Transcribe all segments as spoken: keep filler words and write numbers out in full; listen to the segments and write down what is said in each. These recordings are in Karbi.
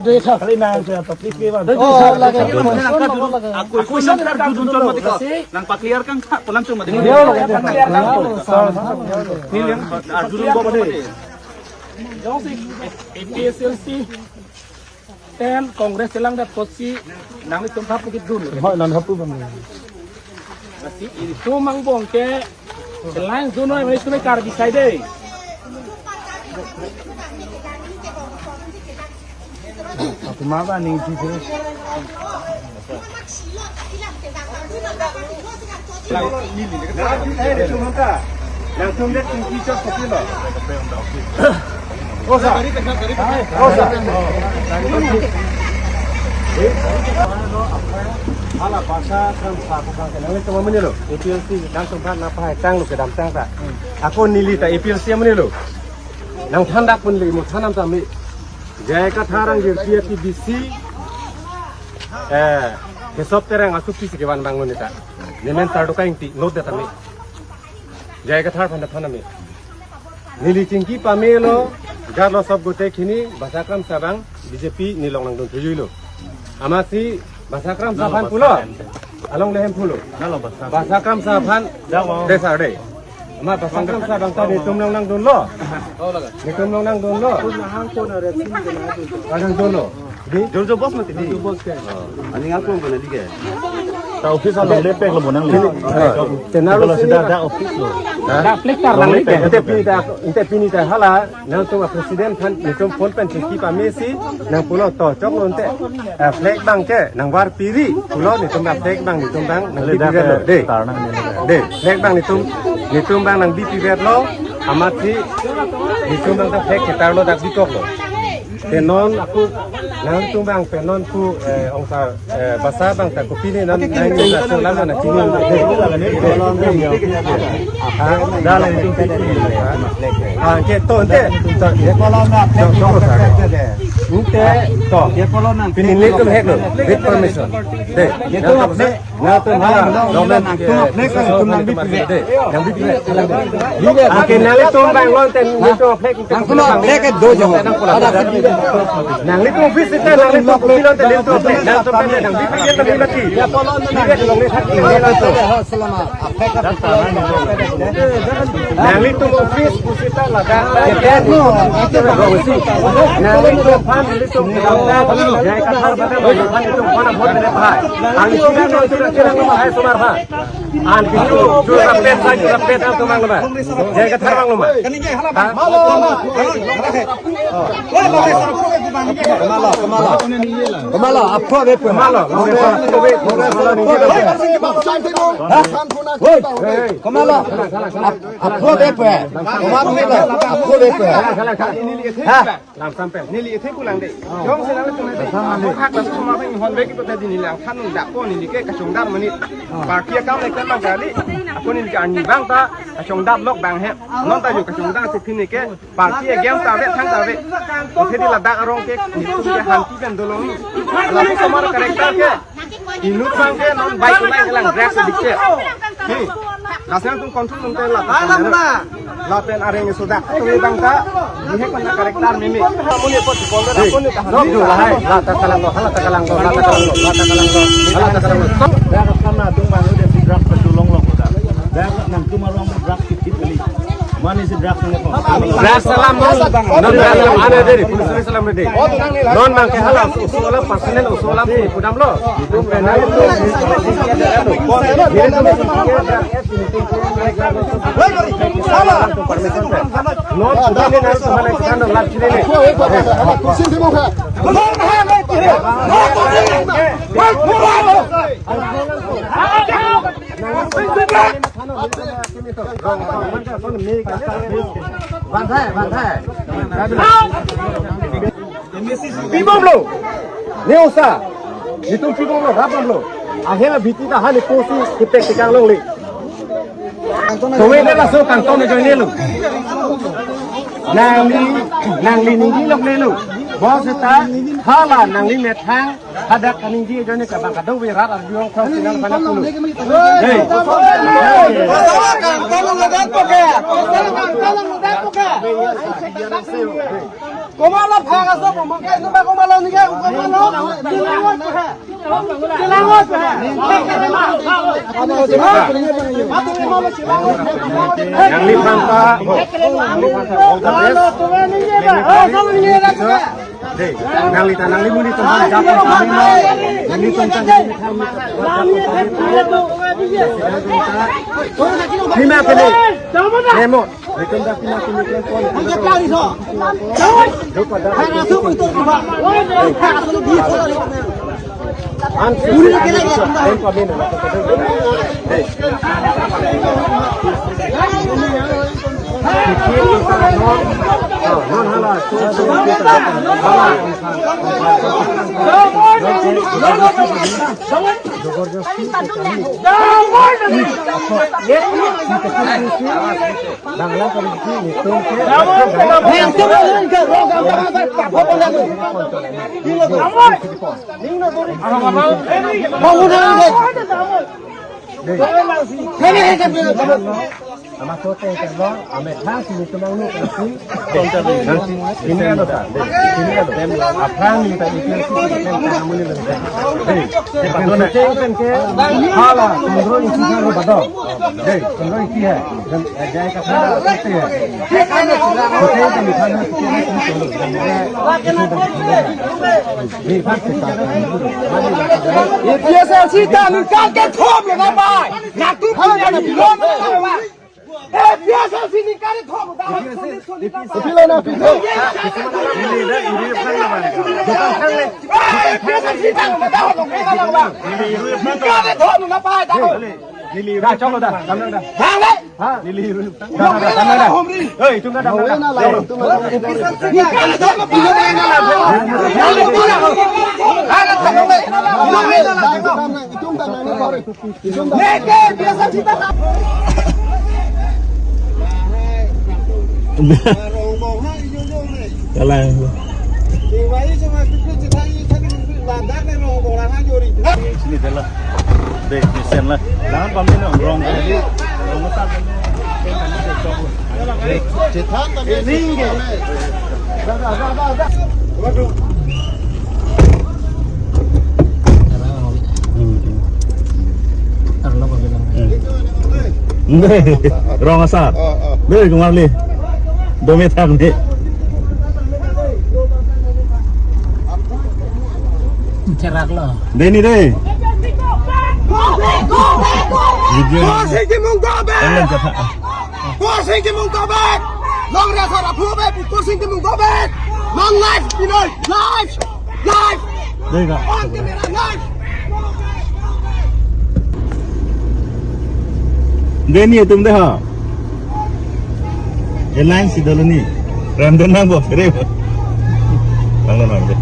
Kali nang siya, please, please, Oh, lagi. Ako, ako, nang clear kang tha, pulang cuma dikit. Dia lagi. Arjun Bombo deh. Jongsi A P H L C ten Congress chelang dat kosi nanglitum thap kit dun. Hoi, nang hapu bang. Lasi ilitum angbong ke alliance dun noi, mane ilitum Karbi side dei. Aku maba ning sisi. Hala basa kram sa ko kang kenang le tama menelo. A P L C dam tum phan na pahai tang lo kedam tang ta. Ako neli ta A P L C menelo. Nang thandak pun le mo thanam tame. J I Kathar angjir P F T B C. Eh, Kesop Terang asu pisi kevan bangun ita. Nemen Sarduka Ingti, note dat tame. J I Kathar phan da thaname. Neli chingki pamelo, garlo sob gote khini, basa kram sa abang, B J P nelong nangdun thuyui lo. Amatsi, basa kram sa aphan pulo. Along lehem pulo. Basa kram sa aphan, desa de. Amat basa kram sa abang ta netum long nangdunlo. Netum long nangdunlo. Nangdunlo. Di? George Boss mati di. Ani ngapung ko na di ke. Ta office along le pek lo bonang le. Tenang lo sida da office lo. Da flag tar lang le ke. Inte pini ta, inte pini ta hala nangtum president aphan netum phone pen chingki pamesi nang pulo to choklo ante. Eh, flag abang ke nang var piri pulo netum abang flag abang netum abang nang bipi vet lo. De. Tar nang ni le. De, flag abang netum, netum abang nang bipi vet lo. Amatsi netum abang ta flag ketar lo dak bikok lo. Te non ako nangtum abang pe non pu, eh, ongsa, eh, basa abang ta kopine non nang ni la so la na chini. Ha? Ha, ke to ante. To, to, to, to, to. Ante to. Pini netum hek lo, with permission. De. Nangtum abang lo, nangtum abang lo, nangtum abang lo, nangtum abang lo. Ake nanglitum abang lo, ten, nangtum abang lo, nangtum abang lo, nangtum abang lo. Ada nanglitum office ita, nanglitum office lo, ten, nangtum abang lo, nangtum abang lo, nangtum abang lo. Nanglitum office pusita laga. Nanglitum aphan, nanglitum aphan, nanglitum aphan, nanglitum aphan, nanglitum aphan, nanglitum aphan, nanglitum aphan. An kitu, jura pet sa, jura pet ang tumang lama. J I Kathar abang lama. Ha? Kemala, kemala. Kemala, apro de pe. Kemala, kemala. Ha? Woi, kemala. Ap-, apro de pe. Kemala, apro de pe. Ha? Lam sampai. Neli ethe pulang de. Jongsi nanglitum ethe. Hak laso ma bang hon bek kita di neli lang than dak ko neli ke kachongdar mani. Party akam le kan bang kali. Ako neli ke ani abang ta kachongdar lok abang he. Non ta yo kachongdar si pini ke party against ta ave thang ta ave. Ethe di ladak arong ke netum ke hanti pen dolong. Laso tomar character ke. Inut abang ke non bike naik lang dress dikit. Hi. Kasih tu control nanti lah. Lapen areng sudah. Tu abang ta. Ini kan character mimi. Kamu ni pot ponder aku ni tahan. Dua lah hai. Lata kalang lo, lata kalang lo, lata kalang lo, lata kalang lo, lata kalang lo. Dia akan adung bang udah si drug pendulung lo sudah. Dia akan nanti malam drug kit kit beli. Mane si drug ni ko. Drug salam non, non drug salam ane de, police salam de. Non bang ke hala, usolam personal usolam si pudam lo. Non pudam ni nang mana kita non lat sini ni. Bantai, bantai. Pibom lo. Neusa. Itum pibom lo, rapbom lo. Ahem abiti ta hani posi kipek tikang longle. Tome ne laso kangtong ne joine lo. Nangli, nangli ninggi longle lo. Bos ta hala nangli methang. Hadak kaningje ajoine kabang kadokave rat arjuang thong sinang panak pulu. Hei. Komala phak aso, komala, komala nike, komala. Chilangot he. Chilangot he. Nangli aphan ta, all the best. Dei, nangli ta, nangli monit atum aphan ta, monit atum ta, nima kene. Nemo. Ama sote ke lo, ame thang si nitum angno ke si. Sini alo ta, sini alo. Aphrang ni ta ipi si, sini alo ta. Dei, dei, padu na. Sote ke, hala, pondro inchi ka lo bado. Dei, pondro inchi hai. Dan, eh, jai ka thang sote hai. Sote ke ni thang sote ni sini alo. Dei, phat se ta. APHLC ta ningkan kethom lo na pai. Natu punya ni lo na pai. APHLC ningkan kethom lo na pai. Apilo na apilo. APHLC ta lo na pai. Ningkan kethom lo na pai. Dah, chalo dah, damnang dah. Dah, le. Ha? Neli ru. Damnang dah, damnang dah. Hei, itum dah damnang dah. Oi, na, la, itum dah. Itum damnang, itum damnang. Kalang. Sini dah lah. Dei, mesen lah. Jangan pamit dong, rong. Rong besar. Chethan kami. Waduh. Rong asar. Oh, oh. Dei, kumar li. Dome thang dei. Cherak lo. Dei ni dei. Go back, go back, go back, go back. Video. Korsing Timung, go back. Tanglan jatha. Korsing Timung, go back. Long Rest Asar aphu back. Korsing Timung, go back. Long life, Pinoy. Life. Life. Dei ka. On camera, life. Dei ni itum dei ha. Alliance si dolo ni. Ramdon nang bo, kere bo. Nang, nang, nang.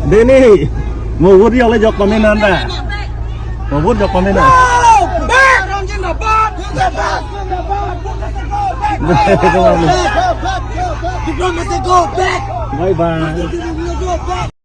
Dei ni, mo vote yok le jok pamenon ta. Mo vote jok pamenon. Go back! Go back! Go back! Go back! Bye bye. Go back!